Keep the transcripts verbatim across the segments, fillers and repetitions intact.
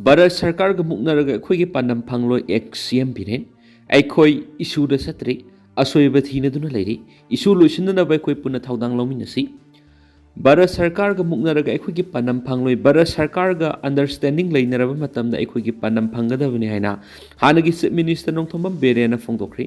ꯚꯥꯔꯠ ꯁꯔꯀꯥꯔꯒ ꯃꯨꯛꯅꯔꯒ ꯑꯩꯈꯣꯏꯒꯤ ꯄꯥꯟꯗꯝ ꯐꯪꯂꯣꯏ, ꯑꯦꯛꯁ ꯁꯤ ꯑꯦꯝ ꯕꯤꯔꯦꯟ꯫ ꯑꯩꯈꯣꯏ ꯏꯁꯨꯗ ꯆꯠꯇ꯭ꯔꯤ, ꯑꯁꯣꯏꯕ ꯊꯤꯅꯗꯨꯅ ꯂꯩꯔꯤ꯫ ꯏꯁꯨ ꯂꯣꯏꯁꯤꯟꯅꯅꯕ ꯑꯩꯈꯣꯏ ꯄꯨꯟꯅ ꯊꯧꯗꯥꯡ ꯂꯧꯃꯤꯟꯅꯁꯤ꯫ ꯚꯥꯔꯠ ꯁꯔꯀꯥꯔꯒ ꯃꯨꯛꯅꯔꯒ ꯑꯩꯈꯣꯏꯒꯤ ꯄꯥꯟꯗꯝ ꯐꯪꯂꯣꯏ꯫ ꯚꯥꯔꯠ ꯁꯔꯀꯥꯔꯒ ꯑꯟꯗꯔꯁ꯭ꯇꯦꯟꯗꯤꯡ ꯂꯩꯅꯔꯕ ꯃꯇꯝꯗ ꯑꯩꯈꯣꯏꯒꯤ ꯄꯥꯟꯗꯝ ꯐꯪꯒꯗꯕꯅꯤ ꯍꯥꯏꯅ ꯍꯥꯟꯅꯒꯤ ꯆꯤꯐ ꯃꯤꯅꯤꯁꯇꯔ ꯅꯣꯡꯊꯣꯝꯕꯝ ꯕꯤꯔꯦꯟꯅ ꯐꯣꯡꯗꯣꯛꯈ꯭ꯔꯤ꯫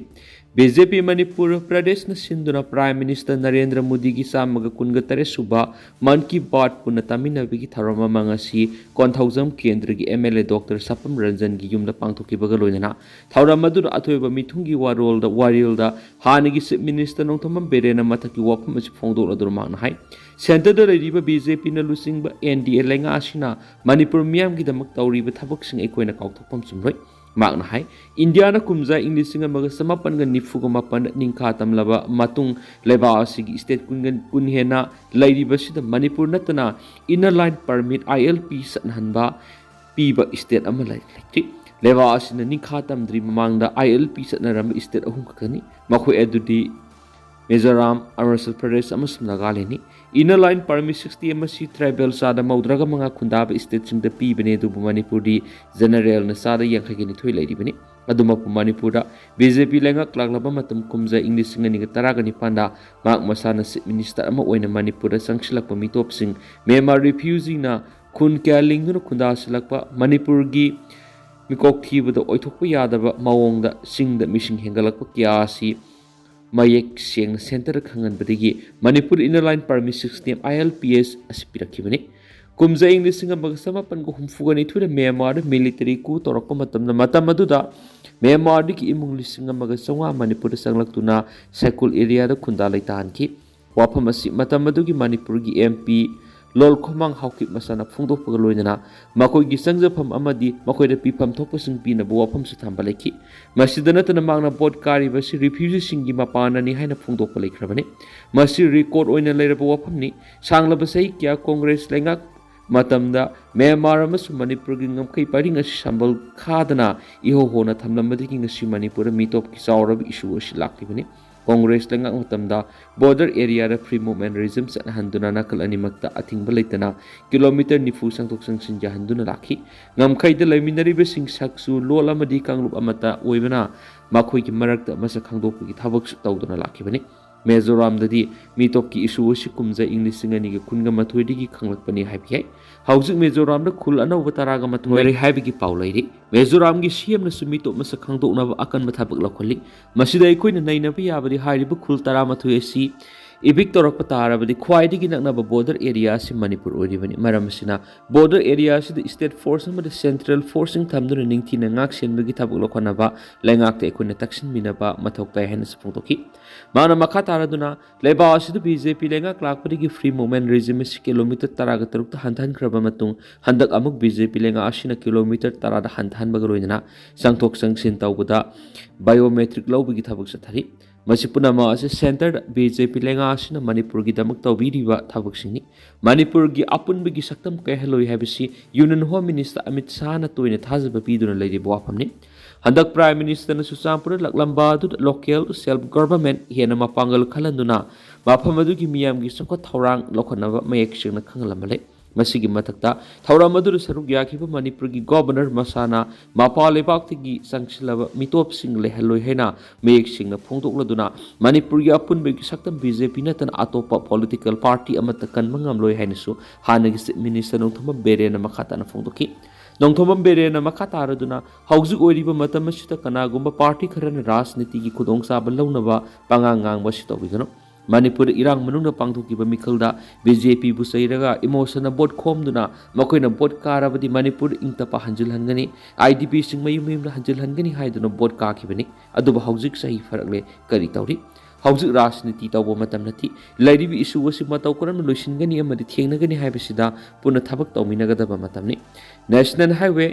ꯕꯤ ꯖꯦ ꯄꯤ ꯃꯅꯤꯄꯨꯔ ꯄ꯭ꯔꯗꯦꯁꯅ ꯁꯤꯟꯗꯨꯅ ꯄ꯭ꯔꯥꯏꯝ ꯃꯤꯅꯤꯁꯇꯔ ꯅꯔꯦꯟꯗ꯭ꯔ ꯃꯣꯗꯤꯒꯤ ꯆꯥꯝꯃꯒ ꯀꯨꯟꯒ ꯇꯔꯦꯠ ꯁꯨꯕ ꯃꯟ ꯀꯤ ꯕꯥꯠ ꯄꯨꯟꯅ ꯇꯥꯃꯤꯟꯅꯕꯒꯤ ꯊꯧꯔꯝ ꯑꯃ ꯉꯁꯤ ꯀꯣꯟꯊꯧꯖꯝ ꯀꯦꯟꯗ꯭ꯔꯒꯤ ꯑꯦꯝ ꯑꯦꯜ ꯑꯦ ꯗꯣꯛꯇꯔ ꯁꯄꯝ ꯔꯟꯖꯟꯒꯤ ꯌꯨꯝꯗ ꯄꯥꯡꯊꯣꯛꯈꯤꯕꯒ ꯂꯣꯏꯅꯅ ꯊꯧꯔꯝ ꯑꯗꯨꯗ ꯑꯊꯣꯏꯕ ꯃꯤꯊꯨꯡꯒꯤ ꯋꯥꯔꯣꯜꯗ, ꯋꯥꯔꯦꯜꯗ ꯍꯥꯟꯅꯒꯤ ꯆꯤꯐ ꯃꯤꯅꯤꯁꯇꯔ ꯅꯣꯡꯊꯣꯝꯕꯝ ꯕꯤꯔꯦꯟꯅ ꯃꯊꯛꯀꯤ ꯋꯥꯐꯝ ꯑꯁꯤ ꯐꯣꯡꯗꯣꯛꯂꯗꯨꯅ ꯃꯍꯥꯛꯅ ꯍꯥꯏ, ꯁꯦꯟꯇꯔꯗ ꯂꯩꯔꯤꯕ ꯕꯤ ꯖꯦ ꯄꯤꯅ ꯂꯨꯆꯤꯡꯕ ꯑꯦꯟ ꯗꯤ ꯑꯦ ꯂꯩꯉꯥꯛ ꯑꯁꯤꯅ ꯃꯅꯤꯄꯨꯔ ꯃꯤꯌꯥꯝꯒꯤꯗꯃꯛ ꯇꯧꯔꯤꯕ ꯊꯕꯛꯁꯤꯡ ꯑꯩꯈꯣꯏꯅ ꯀꯥꯎꯊꯣꯛꯐꯝ ꯆꯨꯝꯂꯣꯏ꯫ ꯃꯍꯥꯛꯅ ꯍꯥꯏ, ꯏꯟꯗꯤꯌꯥꯅ ꯀꯨꯝꯖꯥ ꯏꯪ ꯂꯤꯁꯤꯡ ꯑꯃꯒ ꯆꯃꯥꯄꯟꯒ ꯅꯤꯐꯨꯒ ꯃꯥꯄꯟꯗ ꯅꯤꯡꯈꯥ ꯇꯝꯂꯕ ꯃꯇꯨꯡ ꯂꯩꯕꯥꯛ ꯑꯁꯤꯒꯤ ꯁ꯭ꯇꯦꯠ ꯀꯨꯟꯒ, ꯀꯨꯟ ꯍꯦꯟꯅ ꯂꯩꯔꯤꯕꯁꯤꯗ ꯃꯅꯤꯄꯨꯔ ꯅꯠꯇꯅ ꯏꯟꯅꯔ ꯂꯥꯏꯟ ꯄꯔꯃꯤꯠ, ꯑꯥꯏ ꯑꯦꯜ ꯄꯤ, ꯆꯠꯅꯍꯟꯕ ꯄꯤꯕ ꯁ꯭ꯇꯦꯠ ꯑꯃ ꯂꯩ-, ꯂꯩꯇ꯭ꯔꯤ꯫ ꯂꯩꯕꯥꯛ ꯑꯁꯤꯅ ꯅꯤꯡꯈꯥ ꯇꯝꯗ꯭ꯔꯤ ꯃꯃꯥꯡꯗ ꯑꯥꯏ ꯑꯦꯜ ꯄꯤ ꯆꯠꯅꯔꯝꯕ ꯁ꯭ꯇꯦꯠ ꯑꯍꯨꯝ ꯈꯛꯇꯅꯤ꯫ ꯃꯈꯣꯏ ꯑꯗꯨꯗꯤ ꯃꯤꯖꯣꯔꯥꯝ, ꯑꯔꯨꯅꯥꯆꯜ ꯄ꯭ꯔꯗꯦꯁ ꯑꯃꯁꯨꯡ ꯅꯥꯒꯥꯂꯦꯟꯅꯤ꯫ ꯏꯟꯅꯔ ꯂꯥꯏꯟ ꯄꯔꯃꯤꯠ ꯁꯤꯛꯁꯇꯤ ꯑꯃ ꯑꯁꯤ ꯇ꯭ꯔꯥꯏꯕꯦꯜ ꯆꯥꯗ ꯃꯧꯗ꯭ꯔꯥꯒ ꯃꯉꯥ ꯈꯨꯟꯗꯥꯕ ꯁ꯭ꯇꯦꯠꯁꯤꯡꯗ ꯄꯤꯕꯅꯤ, ꯑꯗꯨꯕꯨ ꯃꯅꯤꯄꯨꯔꯗꯤ ꯖꯦꯅꯔꯦꯜꯅ ꯆꯥꯗ ꯌꯥꯡꯈꯩꯒ ꯅꯤꯊꯣꯏ ꯂꯩꯔꯤꯕꯅꯤ꯫ ꯑꯗꯨꯃꯛꯄꯨ ꯃꯅꯤꯄꯨꯔꯗ ꯕꯤ ꯖꯦ ꯄꯤ ꯂꯩꯉꯥꯛ ꯂꯥꯛꯂꯕ ꯃꯇꯝ ꯀꯨꯝꯖꯥ ꯏꯪ ꯂꯤꯁꯤꯡ ꯑꯅꯤꯒ ꯇꯔꯥꯒ ꯅꯤꯄꯥꯟꯗ ꯃꯍꯥꯛ ꯃꯁꯥꯅ ꯆꯤꯐ ꯃꯤꯅꯤꯁꯇꯔ ꯑꯃ ꯑꯣꯏꯅ ꯃꯅꯤꯄꯨꯔꯗ ꯆꯪꯁꯤꯜꯂꯛꯄ ꯃꯤꯇꯣꯞꯁꯤꯡ ꯃ꯭ꯌꯥꯟꯃꯥꯔ ꯔꯤꯐ꯭ꯌꯨꯖꯤꯅ ꯈꯨꯟ ꯀꯌꯥ ꯂꯤꯡꯗꯨꯅ ꯈꯨꯟꯗꯥꯁꯤꯜꯂꯛꯄ, ꯃꯅꯤꯄꯨꯔꯒꯤ ꯃꯤꯀꯣꯛ ꯊꯤꯕꯗ ꯑꯣꯏꯊꯣꯛꯄ ꯌꯥꯗꯕ ꯃꯑꯣꯡꯗ ꯆꯤꯡꯗ ꯃꯤꯁꯤꯡ ꯍꯦꯟꯒꯠꯂꯛꯄ ꯀꯌꯥ ꯑꯁꯤ ꯃꯌꯦꯛ ꯁꯦꯡꯅ ꯁꯦꯟꯇꯔꯗ ꯈꯪꯍꯟꯕꯗꯒꯤ Manipur inner line permit sixty I L P S ꯑꯁꯤ ꯄꯤꯔꯛꯈꯤꯕꯅꯤ꯫ ꯀꯨꯝꯖꯥ ꯏꯪ ꯂꯤꯁꯤꯡ ꯑꯃꯒ ꯆꯃꯥꯄꯟꯒ ꯍꯨꯝꯐꯨꯒ ꯅꯤꯊꯣꯏꯗ ꯃ꯭ꯌꯥꯟꯃꯥꯔꯗ ꯃꯤꯂꯤꯇꯔꯤ ꯀꯨ ꯇꯧꯔꯛꯄ ꯃꯇꯝꯗ, ꯃꯇꯝ ꯑꯗꯨꯗ ꯃ꯭ꯌꯥꯟꯃꯥꯔꯗꯒꯤ ꯏꯃꯨꯡ ꯂꯤꯁꯤꯡ ꯑꯃꯒ ꯆꯥꯝꯃꯉꯥ ꯃꯅꯤꯄꯨꯔꯗ ꯆꯪꯂꯛꯇꯨꯅ ꯁꯥꯏꯀꯨꯜ ꯑꯦꯔꯤꯌꯥꯗ ꯈꯨꯟꯗꯥ ꯂꯩꯇꯥꯍꯟꯈꯤ꯫ ꯋꯥꯐꯝ ꯑꯁꯤ ꯃꯇꯝ ꯑꯗꯨꯒꯤ ꯃꯅꯤꯄꯨꯔꯒꯤ ꯑꯦꯝ ꯄꯤ ꯂꯣꯜꯈꯣꯃꯥꯡ ꯍꯥꯎꯀꯤꯞ ꯃꯁꯥꯅ ꯐꯣꯡꯗꯣꯛꯄꯒ ꯂꯣꯏꯅꯅ ꯃꯈꯣꯏꯒꯤ ꯆꯪꯖꯐꯝ ꯑꯃꯗꯤ ꯃꯈꯣꯏꯗ ꯄꯤꯐꯝ ꯊꯣꯛꯄꯁꯤꯡ ꯄꯤꯅꯕ ꯋꯥꯐꯝꯁꯨ ꯊꯝꯕ ꯂꯩꯈꯤ꯫ ꯃꯁꯤꯗ ꯅꯠꯇꯅ ꯃꯍꯥꯛꯅ ꯚꯣꯠ ꯀꯥꯔꯤꯕ ꯑꯁꯤ ꯔꯤꯐ꯭ꯌꯨꯖꯤꯁꯤꯡꯒꯤ ꯃꯄꯥꯟꯅꯅꯤ ꯍꯥꯏꯅ ꯐꯣꯡꯗꯣꯛꯄ ꯂꯩꯈ꯭ꯔꯕꯅꯤ꯫ ꯃꯁꯤ ꯔꯦꯀꯣꯔꯗ ꯑꯣꯏꯅ ꯂꯩꯔꯕ ꯋꯥꯐꯝꯅꯤ꯫ ꯁꯥꯡꯂꯕ ꯆꯍꯤ ꯀꯌꯥ ꯀꯣꯡꯒ꯭ꯔꯦꯁ ꯂꯩꯉꯥꯛ ꯃꯇꯝꯗ ꯃ꯭ꯌꯥꯟꯃꯥꯔ ꯑꯃꯁꯨꯡ ꯃꯅꯤꯄꯨꯔꯒꯤ ꯉꯝꯈꯩ ꯄꯔꯤꯡ ꯑꯁꯤ ꯁꯝꯕꯜ ꯈꯥꯗꯅ ꯏꯍꯧ ꯍꯧꯅ ꯊꯝꯂꯝꯕꯗꯒꯤ ꯉꯁꯤ ꯃꯅꯤꯄꯨꯔꯗ ꯃꯤꯇꯣꯞꯀꯤ ꯆꯥꯎꯔꯕ ꯏꯁꯨ ꯑꯁꯤ ꯂꯥꯛꯂꯤꯕꯅꯤ꯫ ꯀꯣꯡꯒ꯭ꯔꯦꯁ ꯂꯩꯉꯥꯛ ꯃꯇꯝꯗ ꯕꯣꯔꯗꯔ ꯑꯦꯔꯤꯌꯥꯗ ꯐ꯭ꯔꯤ ꯃꯨꯚꯃꯦꯟ ꯔꯤꯖꯤꯝ ꯆꯠꯅꯍꯟꯗꯨꯅ ꯅꯥꯀꯜ ꯑꯅꯤꯃꯛꯇ ꯑꯊꯤꯡꯕ ꯂꯩꯇꯅ ꯀꯤꯂꯣꯃꯤꯇꯔ ꯅꯤꯐꯨ ꯆꯪꯊꯣꯛ ꯆꯪꯁꯤꯟ ꯌꯥꯍꯟꯗꯨꯅ ꯂꯥꯛꯈꯤ꯫ ꯉꯝꯈꯩꯗ ꯂꯩꯃꯤꯟꯅꯔꯤꯕꯁꯤꯡ ꯁꯛꯆꯨ, ꯂꯣꯜ ꯑꯃꯗꯤ ꯀꯥꯡꯂꯨꯞ ꯑꯃꯠꯇ ꯑꯣꯏꯕꯅ ꯃꯈꯣꯏꯒꯤ ꯃꯔꯛꯇ ꯃꯁꯛ ꯈꯪꯗꯣꯛꯄꯒꯤ ꯊꯕꯛꯁꯨ ꯇꯧꯗꯨꯅ ꯂꯥꯛꯈꯤꯕꯅꯤ꯫ ꯃꯤꯖꯣꯔꯥꯝꯗꯗꯤ ꯃꯤꯇꯣꯞꯀꯤ ꯏꯁꯨ ꯑꯁꯤ ꯀꯨꯝꯖꯥ ꯏꯪ ꯂꯤꯁꯤꯡ ꯑꯅꯤꯒ ꯀꯨꯟꯒ ꯃꯥꯊꯣꯏꯗꯒꯤ ꯈꯪꯂꯛꯄꯅꯤ ꯍꯥꯏꯕ ꯌꯥꯏ꯫ ꯍꯧꯖꯤꯛ ꯃꯤꯖꯣꯔꯥꯝꯗ ꯈꯨꯜ ꯑꯅꯧꯕ ꯇꯔꯥꯒ ꯃꯥꯊꯣꯏ ꯂꯩꯔꯤ ꯍꯥꯏꯕꯒꯤ ꯄꯥꯎ ꯂꯩꯔꯤ꯫ ꯃꯤꯖꯣꯔꯥꯝꯒꯤ ꯁꯤ ꯑꯦꯝꯅꯁꯨ ꯃꯤꯇꯣꯞ ꯃꯁꯛ ꯈꯪꯗꯣꯛꯅꯕ ꯑꯀꯟꯕ ꯊꯕꯛ ꯂꯧꯈꯠꯂꯤ꯫ ꯃꯁꯤꯗ ꯑꯩꯈꯣꯏꯅ ꯅꯩꯅꯕ ꯌꯥꯕꯗꯤ ꯍꯥꯏꯔꯤꯕ ꯈꯨꯜ ꯇꯔꯥꯃꯥꯊꯣꯏ ꯑꯁꯤ ꯏꯚꯤꯛ ꯇꯧꯔꯛꯄ ꯇꯥꯔꯕꯗꯤ ꯈ꯭ꯋꯥꯏꯗꯒꯤ ꯅꯛꯅꯕ ꯕꯣꯔꯗꯔ ꯑꯦꯔꯤꯌꯥ ꯑꯁꯤ ꯃꯅꯤꯄꯨꯔ ꯑꯣꯏꯔꯤꯕꯅꯤ꯫ ꯃꯔꯝ ꯑꯁꯤꯅ ꯕꯣꯔꯗꯔ ꯑꯦꯔꯤꯌꯥ ꯑꯁꯤꯗ ꯁ꯭ꯇꯦꯠ ꯐꯣꯔꯁ ꯑꯃꯗꯤ ꯁꯦꯟꯇ꯭ꯔꯦꯜ ꯐꯣꯔꯁꯁꯤꯡ ꯊꯝꯗꯨꯅ ꯅꯤꯡꯊꯤꯅ ꯉꯥꯛ ꯁꯦꯟꯕꯒꯤ ꯊꯕꯛ ꯂꯧꯈꯠꯅꯕ ꯂꯩꯉꯥꯛꯇ ꯑꯩꯈꯣꯏꯅ ꯇꯛꯁꯤꯟꯃꯤꯟꯅꯕ ꯃꯊꯧ ꯇꯥꯏ ꯍꯥꯏꯅꯁꯨ ꯐꯣꯡꯗꯣꯛꯈꯤ꯫ ꯃꯥꯅ ꯃꯈꯥ ꯇꯥꯔꯗꯨꯅ ꯂꯩꯕꯥꯛ ꯑꯁꯤꯗ ꯕꯤ ꯖꯦ ꯄꯤ ꯂꯩꯉꯥꯛ ꯂꯥꯛꯄꯗꯒꯤ ꯐ꯭ꯔꯤ ꯃꯨꯚꯃꯦꯟ ꯔꯤꯖꯤꯝ ꯑꯁꯤ ꯀꯤꯂꯣꯃꯤꯇꯔ ꯇꯔꯥꯒ ꯇꯔꯨꯛꯇ ꯍꯟꯊꯍꯟꯈ꯭ꯔꯕ ꯃꯇꯨꯡ ꯍꯟꯗꯛ ꯑꯃꯨꯛ ꯕꯤ ꯖꯦ ꯄꯤ ꯂꯩꯉꯥꯛ ꯑꯁꯤꯅ ꯀꯤꯂꯣꯃꯤꯇꯔ ꯇꯔꯥꯗ ꯍꯟꯊꯍꯟꯕꯒ ꯂꯣꯏꯅꯅ ꯆꯪꯊꯣꯛ ꯆꯪꯁꯤꯟ ꯇꯧꯕꯗ ꯕꯥꯏꯑꯣꯃꯦꯇ꯭ꯔꯤꯛ ꯂꯧꯕꯒꯤ ꯊꯕꯛ ꯆꯠꯊꯔꯤ꯫ ꯃꯁꯤ ꯄꯨꯝꯅꯃꯛ ꯑꯁꯤ ꯁꯦꯟꯇꯔꯗ ꯕꯤ ꯖꯦ ꯄꯤ ꯂꯩꯉꯥꯛ ꯑꯁꯤꯅ ꯃꯅꯤꯄꯨꯔꯒꯤꯗꯃꯛ ꯇꯧꯕꯤꯔꯤꯕ ꯊꯕꯛꯁꯤꯡꯅꯤ꯫ ꯃꯅꯤꯄꯨꯔꯒꯤ ꯑꯄꯨꯟꯕꯒꯤ ꯁꯛꯇꯝ ꯀꯥꯏꯍꯜꯂꯣꯏ ꯍꯥꯏꯕꯁꯤ ꯌꯨꯅꯤꯌꯟ ꯍꯣꯝ ꯃꯤꯅꯤꯁꯇꯔ ꯑꯃꯤꯠ ꯁꯥꯍꯅ ꯇꯣꯏꯅ ꯊꯥꯖꯕ ꯄꯤꯗꯨꯅ ꯂꯩꯔꯤꯕ ꯋꯥꯐꯝꯅꯤ꯫ ꯍꯟꯗꯛ ꯄ꯭ꯔꯥꯏꯝ ꯃꯤꯅꯤꯁꯇꯔꯅ ꯆꯨꯔꯆꯥꯟꯄꯨꯔꯗ ꯂꯥꯛꯂꯝꯕ ꯑꯗꯨꯗ ꯂꯣꯀꯦꯜ ꯁꯦꯜꯐ ꯒꯚꯔꯟꯃꯦꯟꯠ ꯍꯦꯟꯅ ꯃꯄꯥꯡꯒꯜ ꯀꯜꯍꯟꯗꯨꯅ ꯃꯐꯝ ꯑꯗꯨꯒꯤ ꯃꯤꯌꯥꯝꯒꯤ ꯆꯥꯎꯈꯠ ꯊꯧꯔꯥꯡ ꯂꯧꯈꯠꯅꯕ ꯃꯌꯦꯛ ꯁꯦꯡꯅ ꯈꯪꯍꯜꯂꯝꯕ ꯂꯩ꯫ ꯃꯁꯤꯒꯤ ꯃꯊꯛꯇ ꯊꯧꯔꯝ ꯑꯗꯨꯗ ꯁꯔꯨꯛ ꯌꯥꯈꯤꯕ ꯃꯅꯤꯄꯨꯔꯒꯤ ꯒꯣꯚꯔꯅꯔ ꯃꯁꯥꯅ ꯃꯄꯥꯟ ꯂꯩꯕꯥꯛꯇꯒꯤ ꯆꯪꯁꯤꯜꯂꯕ ꯃꯤꯇꯣꯞꯁꯤꯡ ꯂꯩꯍꯜꯂꯣꯏ ꯍꯥꯏꯅ ꯃꯌꯦꯛ ꯁꯦꯡꯅ ꯐꯣꯡꯗꯣꯛꯂꯗꯨꯅ ꯃꯅꯤꯄꯨꯔꯒꯤ ꯑꯄꯨꯟꯕꯒꯤ ꯁꯛꯇꯝ ꯕꯤ ꯖꯦ ꯄꯤ ꯅꯠꯇꯅ ꯑꯇꯣꯞꯄ ꯄꯣꯂꯤꯇꯤꯀꯦꯜ ꯄꯥꯔꯇꯤ ꯑꯃꯠꯇ ꯀꯟꯕ ꯉꯝꯂꯣꯏ ꯍꯥꯏꯅꯁꯨ ꯍꯥꯟꯅꯒꯤ ꯆꯤꯐ ꯃꯤꯅꯤꯁꯇꯔ ꯅꯣꯡꯊꯣꯝꯕꯝ ꯕꯤꯔꯦꯟꯅ ꯃꯈꯥ ꯇꯥꯅ ꯐꯣꯡꯗꯣꯛꯈꯤ꯫ ꯅꯣꯡꯊꯣꯝꯕꯝ ꯕꯤꯔꯦꯟꯅ ꯃꯈꯥ ꯇꯥꯔꯗꯨꯅ ꯍꯧꯖꯤꯛ ꯑꯣꯏꯔꯤꯕ ꯃꯇꯝ ꯑꯁꯤꯗ ꯀꯅꯥꯒꯨꯝꯕ ꯄꯥꯔꯇꯤ ꯈꯔꯅ ꯔꯥꯖꯅꯤꯇꯤꯒꯤ ꯈꯨꯗꯣꯡꯆꯥꯕ ꯂꯧꯅꯕ ꯄꯉꯥꯡ ꯉꯥꯡꯕ ꯑꯁꯤ ꯇꯧꯕꯤꯒꯅꯨ꯫ ꯃꯅꯤꯄꯨꯔꯗ ꯏꯔꯥꯡ ꯃꯅꯨꯡꯗ ꯄꯥꯡꯊꯣꯛꯈꯤꯕ ꯃꯤꯈꯜꯗ ꯕꯤ ꯖꯦ ꯄꯤꯕꯨ ꯆꯩꯔꯒ ꯏꯃꯣꯁꯟꯅ ꯚꯣꯠ ꯈꯣꯝꯗꯨꯅ ꯃꯈꯣꯏꯅ ꯚꯣꯠ ꯀꯥꯔꯕꯗꯤ ꯃꯅꯤꯄꯨꯔ ꯏꯪ ꯇꯞꯄ ꯍꯟꯖꯤꯜꯍꯟꯒꯅꯤ, ꯑꯥꯏ ꯗꯤ ꯄꯤꯁꯤꯡ ꯃꯌꯨꯝ ꯃꯌꯨꯝꯗ ꯍꯟꯖꯤꯜꯍꯟꯒꯅꯤ ꯍꯥꯏꯗꯨꯅ ꯚꯣꯠ ꯀꯥꯈꯤꯕꯅꯤ꯫ ꯑꯗꯨꯕꯨ ꯍꯧꯖꯤꯛ ꯆꯍꯤ ꯐꯔꯛꯂꯦ, ꯀꯔꯤ ꯇꯧꯔꯤ? ꯍꯧꯖꯤꯛ ꯔꯥꯖꯅꯤꯇꯤ ꯇꯧꯕ ꯃꯇꯝ ꯅꯠꯇꯦ꯫ ꯂꯩꯔꯤꯕ ꯏꯁꯨ ꯑꯁꯤ ꯃꯇꯧ ꯀꯔꯝꯅ ꯂꯣꯏꯁꯤꯟꯒꯅꯤ ꯑꯃꯗꯤ ꯊꯦꯡꯅꯒꯅꯤ ꯍꯥꯏꯕꯁꯤꯗ ꯄꯨꯟꯅ ꯊꯕꯛ ꯇꯧꯃꯤꯟꯅꯒꯗꯕ ꯃꯇꯝꯅꯤ꯫ ꯅꯦꯁꯅꯦꯜ ꯍꯥꯏꯋꯦ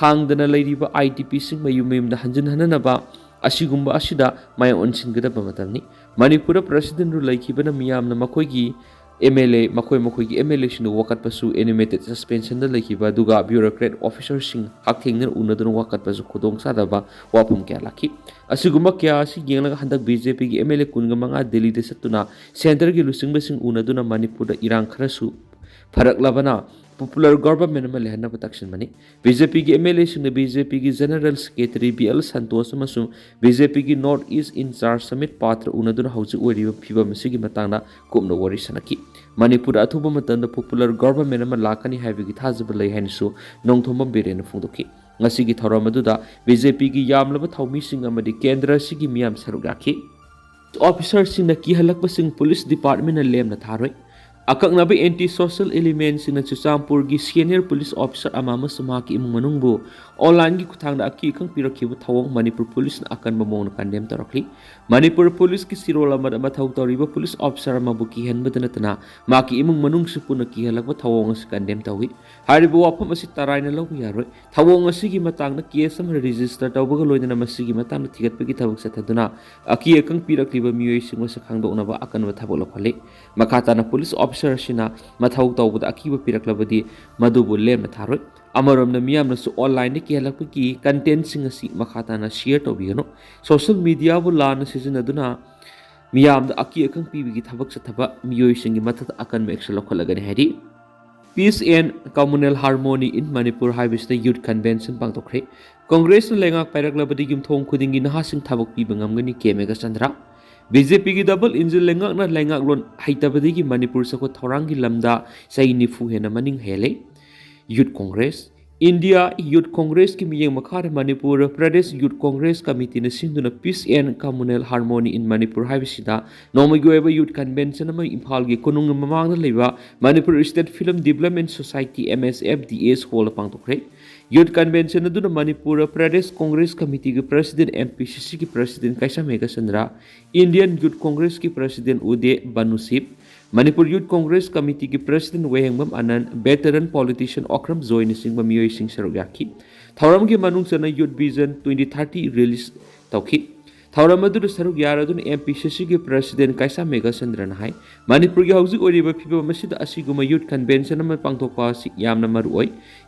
ꯍꯥꯡꯗꯅ ꯂꯩꯔꯤꯕ ꯑꯥꯏ ꯗꯤ ꯄꯤꯁꯤꯡ ꯃꯌꯨꯝ ꯃꯌꯨꯝꯗ ꯍꯟꯖꯤꯟꯍꯟꯅꯅꯕ ꯑꯁꯤꯒꯨꯝꯕ ꯑꯁꯤꯗ ꯃꯥꯏ ꯑꯣꯟꯁꯤꯟꯒꯗꯕ ꯃꯇꯝꯅꯤ꯫ ꯃꯅꯤꯄꯨꯔꯗ ꯄ꯭ꯔꯦꯁꯤꯗꯦꯟꯠ ꯔꯨꯜ ꯂꯩꯈꯤꯕꯅ ꯃꯤꯌꯥꯝꯅ ꯃꯈꯣꯏꯒꯤ MLA, ꯃꯈꯣꯏ ꯃꯈꯣꯏꯒꯤ MLAꯁꯤꯡꯅ ꯋꯥꯀꯠꯄꯁꯨ animated suspensionꯗ ꯂꯩꯈꯤꯕ, ꯑꯗꯨꯒ bureaucrat officerꯁꯤꯡ ꯍꯛꯊꯦꯡꯅꯅ ꯎꯅꯗꯨꯅ ꯋꯥꯀꯠꯄꯁꯨ ꯈꯨꯗꯣꯡꯆꯥꯗꯕ ꯋꯥꯐꯝ ꯀꯌꯥ ꯂꯥꯛꯈꯤ꯫ ꯑꯁꯤꯒꯨꯝꯕ ꯀꯌꯥ ꯑꯁꯤ ꯌꯦꯡꯂꯒ ꯍꯟꯗꯛ BJPꯒꯤ MLA ꯀꯨꯟꯒ ꯃꯉꯥ ꯗꯦꯜꯂꯤꯗ ꯆꯠꯇꯨꯅ centreꯒꯤ ꯂꯨꯆꯤꯡꯕꯁꯤꯡ ꯎꯅꯗꯨꯅ ꯃꯅꯤꯄꯨꯔꯗ ꯏꯔꯥꯡ ꯈꯔꯁꯨ ꯐꯔꯛꯂꯕꯅ popular government ꯑꯃ ꯂꯩꯍꯟꯅꯕ ꯇꯛꯁꯤꯟꯕꯅꯤ꯫ BJPꯒꯤ MLAꯁꯤꯡꯅ BJPꯒꯤ General Secretary B L Santosh ꯑꯃꯁꯨꯡ BJPꯒꯤ North East in charge submit ꯄꯥꯇ꯭ꯔ ꯎꯅꯗꯨꯅ ꯍꯧꯖꯤꯛ ꯑꯣꯏꯔꯤꯕ ꯐꯤꯕꯝ ꯑꯁꯤꯒꯤ ꯃꯇꯥꯡꯗ ꯀꯨꯞꯅ ꯋꯥꯔꯤ ꯁꯥꯟꯅꯈꯤ꯫ ꯃꯅꯤꯄꯨꯔꯗ ꯑꯊꯨꯕ ꯃꯇꯝꯗ popular government ꯑꯃ ꯂꯥꯛꯀꯅꯤ ꯍꯥꯏꯕꯒꯤ ꯊꯥꯖꯕ ꯂꯩ ꯍꯥꯏꯅꯁꯨ ꯅꯣꯡꯊꯣꯝꯕꯝ ꯕꯤꯔꯦꯟꯅ ꯐꯣꯡꯗꯣꯛꯈꯤ꯫ ꯉꯁꯤꯒꯤ ꯊꯧꯔꯝ ꯑꯗꯨꯗ BJPꯒꯤ ꯌꯥꯝꯂꯕ ꯊꯧꯃꯤꯁꯤꯡ ꯑꯃꯗꯤ ꯀꯦꯟꯗ꯭ꯔ ꯑꯁꯤꯒꯤ ꯃꯤꯌꯥꯝ ꯁꯔꯨꯛ ꯌꯥꯈꯤ꯫ Officerꯁꯤꯡꯅ ꯀꯤꯍꯜꯂꯛꯄꯁꯤꯡ police departmentꯅ ꯂꯦꯝꯅ ꯊꯥꯔꯣꯏ꯫ ꯑꯀꯛꯅꯕ anti social elementꯁꯤꯡꯅ ꯆꯨꯔꯆꯥꯟꯄꯨꯔꯒꯤ senior police officer ꯑꯃ ꯑꯃꯁꯨꯡ ꯃꯍꯥꯛꯀꯤ ꯏꯃꯨꯡ ꯃꯅꯨꯡꯕꯨ onlineꯒꯤ ꯈꯨꯠꯊꯥꯡꯗ ꯑꯀꯤ ꯑꯈꯪ ꯄꯤꯔꯛꯈꯤꯕ ꯊꯧꯑꯣꯡ ꯃꯅꯤꯄꯨꯔ policeꯅ ꯑꯀꯟꯕ ꯃꯑꯣꯡꯗ condemn ꯇꯧꯔꯛꯂꯤ꯫ ꯃꯅꯤꯄꯨꯔ policeꯀꯤ ꯁꯤꯔꯣꯜ ꯑꯃꯗ ꯃꯊꯧ ꯇꯧꯔꯤꯕ police officer ꯑꯃꯕꯨ ꯀꯤꯍꯟꯕꯗ ꯅꯠꯇꯅ ꯃꯍꯥꯛꯀꯤ ꯏꯃꯨꯡ ꯃꯅꯨꯡꯁꯨ ꯄꯨꯟꯅ ꯀꯤꯍꯜꯂꯛꯄ ꯊꯧꯑꯣꯡ ꯑꯁꯤ condemn ꯇꯧꯏ꯫ ꯍꯥꯏꯔꯤꯕ ꯋꯥꯐꯝ ꯑꯁꯤ ꯇꯔꯥꯏꯅ ꯂꯧꯕ ꯌꯥꯔꯣꯏ꯫ ꯊꯧꯑꯣꯡ ꯑꯁꯤꯒꯤ ꯃꯇꯥꯡꯗ case ꯑꯃ register ꯇꯧꯕꯒ ꯂꯣꯏꯅꯅ ꯃꯁꯤꯒꯤ ꯃꯇꯥꯡꯗ ꯊꯤꯒꯠꯄꯒꯤ ꯊꯕꯛ ꯆꯠꯊꯗꯨꯅ ꯑꯀꯤ ꯑꯈꯪ ꯄꯤꯔꯛꯂꯤꯕ ꯃꯤꯑꯣꯏꯁꯤꯡ ꯃꯁꯛ ꯈꯪꯗꯣꯛꯅꯕ ꯑꯀꯟꯕ ꯊꯕꯛ ꯂꯧꯈꯠꯂꯤ꯫ ꯃꯈꯥ ꯇꯥꯅ police officer ꯑꯁꯤꯅ ꯃꯊꯧ ꯇꯧꯕꯗ ꯑꯀꯤꯕ ꯄꯤꯔꯛꯂꯕꯗꯤ ꯃꯗꯨꯕꯨ ꯂꯦꯝꯅ ꯊꯥꯔꯣꯏ꯫ ꯑꯃꯔꯣꯝꯗ ꯃꯤꯌꯥꯝꯅꯁꯨ onlineꯗ ꯀꯤꯍꯜꯂꯛꯄꯒꯤ contentꯁꯤꯡ ꯑꯁꯤ ꯃꯈꯥ ꯇꯥꯅ share ꯇꯧꯕꯤꯒꯅꯨ꯫ Social mediaꯕꯨ ꯂꯥꯟꯅ ꯁꯤꯖꯤꯟꯅꯗꯨꯅ ꯃꯤꯌꯥꯝꯗ ꯑꯀꯤ ꯑꯈꯪ ꯄꯤꯕꯒꯤ ꯊꯕꯛ ꯆꯠꯊꯕ ꯃꯤꯑꯣꯏꯁꯤꯡꯒꯤ ꯃꯊꯛꯇ ꯑꯀꯟꯕ action ꯂꯧꯈꯠꯂꯒꯅꯤ ꯍꯥꯏꯔꯤ꯫ Peace and Communal Harmony in Manipur ꯍꯥꯏꯕꯁꯤꯗ youth convention ꯄꯥꯡꯊꯣꯛꯈ꯭ꯔꯦ꯫ ꯀꯪꯒ꯭ꯔꯦꯁꯅ ꯂꯩꯉꯥꯛ ꯄꯥꯏꯔꯛꯂꯕꯗꯤ ꯌꯨꯝꯊꯣꯡ ꯈꯨꯗꯤꯡꯒꯤ ꯅꯍꯥꯁꯤꯡ ꯊꯕꯛ ꯄꯤꯕ ꯉꯝꯒꯅꯤ, ꯀꯦ ꯃꯦꯘꯆꯟꯗ꯭ꯔ꯫ BJPꯒꯤ double engine ꯂꯩꯉꯥꯛꯅ ꯂꯩꯉꯥꯛꯂꯣꯟ ꯍꯩꯇꯕꯗꯒꯤ ꯃꯅꯤꯄꯨꯔ ꯆꯥꯎꯈꯠ ꯊꯧꯔꯥꯡꯒꯤ ꯂꯝꯗ ꯆꯍꯤ ꯅꯤꯐꯨ ꯍꯦꯟꯅ ꯃꯅꯤꯡ ꯍꯜꯂꯦ꯫ Youth Congress, India Youth Congressꯀꯤ ꯃꯤꯠꯌꯦꯡ ꯃꯈꯥꯗ ꯃꯅꯤꯄꯨꯔ Pradesh Youth Congress Committeeꯅ ꯁꯤꯟꯗꯨꯅ Peace and Communal Harmony in Manipur ꯍꯥꯏꯕꯁꯤꯗ ꯅꯣꯡꯃꯒꯤ ꯑꯣꯏꯕ youth convention ꯑꯃ ꯏꯝꯐꯥꯜꯒꯤ ꯀꯣꯅꯨꯡ ꯃꯃꯥꯡꯗ ꯂꯩꯕ Manipur State Film Development Society, MSFDS hallꯗ ꯄꯥꯡꯊꯣꯛꯈ꯭ꯔꯦ꯫ Youth convention ꯑꯗꯨꯅ Manipur Pradesh Congress Committeeꯒꯤ president, MPCCꯒꯤ president ꯀꯩꯁꯥꯝ ꯃꯦꯘꯆꯟꯗ꯭ꯔ, Indian Youth Congressꯀꯤ president ꯎꯗꯦ ꯕꯅꯨꯁꯤꯞ, ꯃꯅꯤꯄꯨꯔ Youth Congress Committeeꯒꯤ president ꯋꯥꯍꯦꯡꯕꯝ ꯑꯅꯟ, veteran politician ꯑꯣꯀ꯭ꯔꯝ ꯖꯣꯏꯅꯆꯤꯡꯕ ꯃꯤꯑꯣꯏꯁꯤꯡ ꯁꯔꯨꯛ ꯌꯥꯈꯤ꯫ ꯊꯧꯔꯝꯒꯤ ꯃꯅꯨꯡ ꯆꯟꯅ Youth Vision twenty thirty release ꯇꯧꯈꯤ꯫ ꯊꯧꯔꯝ ꯑꯗꯨꯗ ꯁꯔꯨꯛ ꯌꯥꯔꯗꯨꯅ ꯑꯦꯝ ꯄꯤ ꯁꯤ ꯁꯤꯒꯤ ꯄ꯭ꯔꯁꯤꯗꯦꯟ ꯀꯥꯏꯁꯥ ꯃꯦꯘꯆꯟꯗ꯭ꯔꯅ ꯍꯥꯏ, ꯃꯅꯤꯄꯨꯔꯒꯤ ꯍꯧꯖꯤꯛ ꯑꯣꯏꯔꯤꯕ ꯐꯤꯕꯝ ꯑꯁꯤꯗ ꯑꯁꯤꯒꯨꯝꯕ ꯌꯨꯠ ꯀꯟꯚꯦꯟꯁꯟ ꯑꯃ ꯄꯥꯡꯊꯣꯛꯄ ꯑꯁꯤ ꯌꯥꯝꯅ ꯃꯔꯨ ꯑꯣꯏ꯫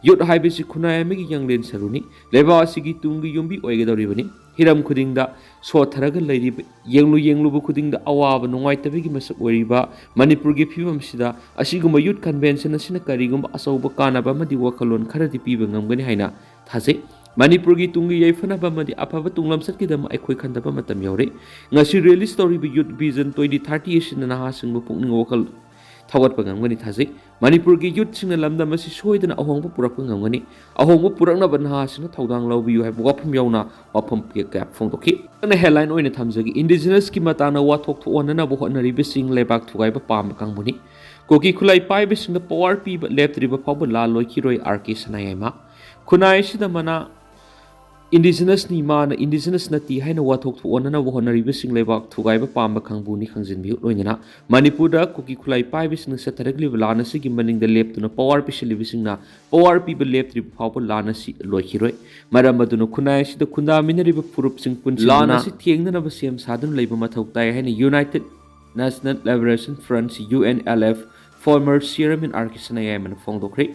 ꯌꯨꯠ ꯍꯥꯏꯕꯁꯤ ꯈꯨꯟꯅꯥꯏ ꯑꯃꯒꯤ ꯌꯥꯡꯂꯦꯟ ꯁꯔꯨꯅꯤ, ꯂꯩꯕꯥꯛ ꯑꯁꯤꯒꯤ ꯇꯨꯡꯒꯤ ꯌꯨꯝꯕꯤ ꯑꯣꯏꯒꯗꯧꯔꯤꯕꯅꯤ꯫ ꯍꯤꯔꯝ ꯈꯨꯗꯤꯡꯗ ꯁꯣꯠꯊꯔꯒ ꯂꯩꯔꯤꯕ, ꯌꯦꯡꯂꯨ ꯌꯦꯡꯂꯨꯕ ꯈꯨꯗꯤꯡꯗ ꯑꯋꯥꯕ ꯅꯨꯡꯉꯥꯏꯇꯕꯒꯤ ꯃꯁꯛ ꯑꯣꯏꯔꯤꯕ ꯃꯅꯤꯄꯨꯔꯒꯤ ꯐꯤꯕꯝꯁꯤꯗ ꯑꯁꯤꯒꯨꯝꯕ ꯌꯨꯠ ꯀꯟꯚꯦꯟꯁꯟ ꯑꯁꯤꯅ ꯀꯔꯤꯒꯨꯝꯕ ꯑꯆꯧꯕ ꯀꯥꯟꯅꯕ ꯑꯃꯗꯤ ꯋꯥꯈꯜꯂꯣꯟ ꯈꯔꯗꯤ ꯄꯤꯕ ꯉꯝꯒꯅꯤ ꯍꯥꯏꯅ ꯊꯥꯖꯩ꯫ ꯃꯅꯤꯄꯨꯔꯒꯤ ꯇꯨꯡꯒꯤ ꯌꯥꯏꯐꯅꯕ ꯑꯃꯗꯤ ꯑꯐꯕ ꯇꯨꯡꯂꯝꯆꯠꯀꯤꯗꯃꯛ ꯑꯩꯈꯣꯏ ꯈꯟꯊꯕ ꯃꯇꯝ ꯌꯧꯔꯦ꯫ ꯉꯁꯤ ꯔꯤꯂꯤꯁ ꯇꯧꯔꯤꯕ ꯌꯨꯠ ꯚꯤꯖꯟ ꯇ꯭ꯋꯦꯟꯇꯤ ꯊꯥꯔꯇꯤ ꯑꯁꯤꯅ ꯅꯍꯥꯁꯤꯡꯕꯨ ꯄꯨꯛꯅꯤꯡ ꯋꯥꯈꯜ ꯊꯧꯒꯠꯄ ꯉꯝꯒꯅꯤ ꯊꯥꯖꯩ꯫ ꯃꯅꯤꯄꯨꯔꯒꯤ ꯌꯨꯠꯁꯤꯡꯅ ꯂꯝꯗꯝ ꯑꯁꯤ ꯁꯣꯏꯗꯅ ꯑꯍꯣꯡꯕ ꯄꯨꯔꯛꯄ ꯉꯝꯒꯅꯤ꯫ ꯑꯍꯣꯡꯕ ꯄꯨꯔꯛꯅꯕ ꯅꯍꯥꯁꯤꯡꯅ ꯊꯧꯗꯥꯡ ꯂꯧꯕꯤꯌꯨ ꯍꯥꯏꯕ ꯋꯥꯐꯝ ꯌꯥꯎꯅ ꯋꯥꯐꯝ ꯀꯌꯥ ꯀꯌꯥ ꯐꯣꯡꯗꯣꯛꯈꯤ꯫ ꯑꯩꯅ ꯍꯦꯗꯂꯥꯏꯟ ꯑꯣꯏꯅ ꯊꯝꯖꯒꯦ, ꯏꯟꯗꯤꯖꯤꯅꯁꯀꯤ ꯃꯇꯥꯡꯗ ꯋꯥꯊꯣꯛ ꯊꯣꯛꯍꯟꯅꯅꯕ ꯍꯣꯠꯅꯔꯤꯕꯁꯤꯡ ꯂꯩꯕꯥꯛ ꯊꯨꯒꯥꯏꯕ ꯄꯥꯝꯕ ꯀꯥꯡꯕꯨꯅꯤ꯫ ꯀꯨꯀꯤ ꯈꯨꯠꯂꯥꯏ ꯄꯥꯏꯕꯁꯤꯡꯗ ꯄꯋꯥꯔ ꯄꯤꯕ ꯂꯦꯞꯇ꯭ꯔꯤꯕ ꯐꯥꯎꯕ ꯂꯥꯜ ꯂꯣꯏꯈꯤꯔꯣꯏ, ꯑꯥꯔ ꯀꯦ ꯁꯅꯥꯌꯥꯏꯃ꯫ ꯈꯨꯟꯅꯥꯏ ꯑꯁꯤꯗ ꯃꯅꯥ ꯏꯟꯗꯤꯖꯤꯅꯁꯅꯤ, ꯃꯥꯅ ꯏꯟꯗꯤꯖꯤꯅꯁ ꯅꯠꯇꯦ ꯍꯥꯏꯅ ꯋꯥꯊꯣꯛ ꯊꯣꯛꯍꯟꯅꯅꯕ ꯍꯣꯠꯅꯔꯤꯕꯁꯤꯡ ꯂꯩꯕꯥꯛ ꯊꯨꯒꯥꯏꯕ ꯄꯥꯝꯕ ꯀꯥꯡꯕꯨꯅꯤ ꯈꯪꯖꯤꯟꯕꯤꯌꯨ꯫ ꯂꯣꯏꯅꯅ ꯃꯅꯤꯄꯨꯔꯗ ꯀꯨꯀꯤ ꯈꯨꯠꯂꯥꯏ ꯄꯥꯏꯕꯁꯤꯡꯅ ꯆꯠꯊꯔꯛꯂꯤꯕ ꯂꯥꯟ ꯑꯁꯤꯒꯤ ꯃꯅꯤꯡꯗ ꯂꯦꯞꯇꯨꯅ ꯄꯋꯥꯔ ꯄꯤꯁꯤꯜꯂꯤꯕꯁꯤꯡꯅ ꯄꯋꯥꯔ ꯄꯤꯕ ꯂꯦꯞꯇ꯭ꯔꯤꯕ ꯐꯥꯎꯕ ꯂꯥꯟ ꯑꯁꯤ ꯂꯣꯏꯈꯤꯔꯣꯏ꯫ ꯃꯔꯝ ꯑꯗꯨꯅ ꯈꯨꯟꯅꯥꯏ ꯑꯁꯤꯗ ꯈꯨꯟꯗꯥꯃꯤꯟꯅꯔꯤꯕ ꯐꯨꯔꯨꯞꯁꯤꯡ ꯄꯨꯟꯁꯤꯟꯗꯨꯅ ꯂꯥꯟ ꯑꯁꯤ ꯊꯦꯡꯅꯅꯕ ꯁꯦꯝ ꯁꯥꯗꯨꯅ ꯂꯩꯕ ꯃꯊꯧ ꯇꯥꯏ ꯍꯥꯏꯅ united national liberation front, U N L F, former chairman R K ꯁꯅꯥꯌꯥꯏꯃꯅ ꯐꯣꯡꯗꯣꯛꯈ꯭ꯔꯦ꯫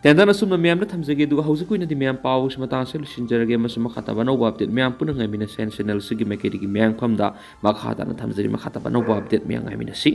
ꯇꯦꯟꯇꯛꯅ ꯑꯁꯨꯝꯅ ꯃꯌꯥꯝꯗ ꯊꯝꯖꯒꯦ, ꯑꯗꯨꯒ ꯍꯧꯖꯤꯛꯀꯤ ꯑꯣꯏꯅꯗꯤ ꯃꯌꯥꯝ ꯄꯥꯎꯁꯤ ꯃꯇꯥꯡ ꯑꯁꯤꯗ ꯂꯣꯏꯁꯤꯟꯖꯔꯒꯦ꯫ ꯑꯃꯁꯨꯡ ꯃꯈꯥ ꯇꯥꯕ ꯑꯅꯧꯕ ꯑꯞꯗꯦꯠ ꯃꯌꯥꯝ ꯄꯨꯟꯅ ꯉꯥꯏꯃꯤꯟꯅꯁꯦ꯫ ꯆꯦꯅꯦꯜ ꯑꯁꯤꯒꯤ ꯃꯥꯏꯀꯩꯗꯒꯤ ꯃꯌꯥꯝꯐꯝꯗ ꯃꯈꯥ ꯇꯥꯅ ꯊꯝꯖꯔꯤ꯫ ꯃꯈꯥ ꯇꯥꯕ ꯑꯅꯧꯕ ꯑꯞꯗꯦꯠ ꯃꯌꯥꯝ ꯉꯥꯏꯃꯤꯟꯅꯁꯤ꯫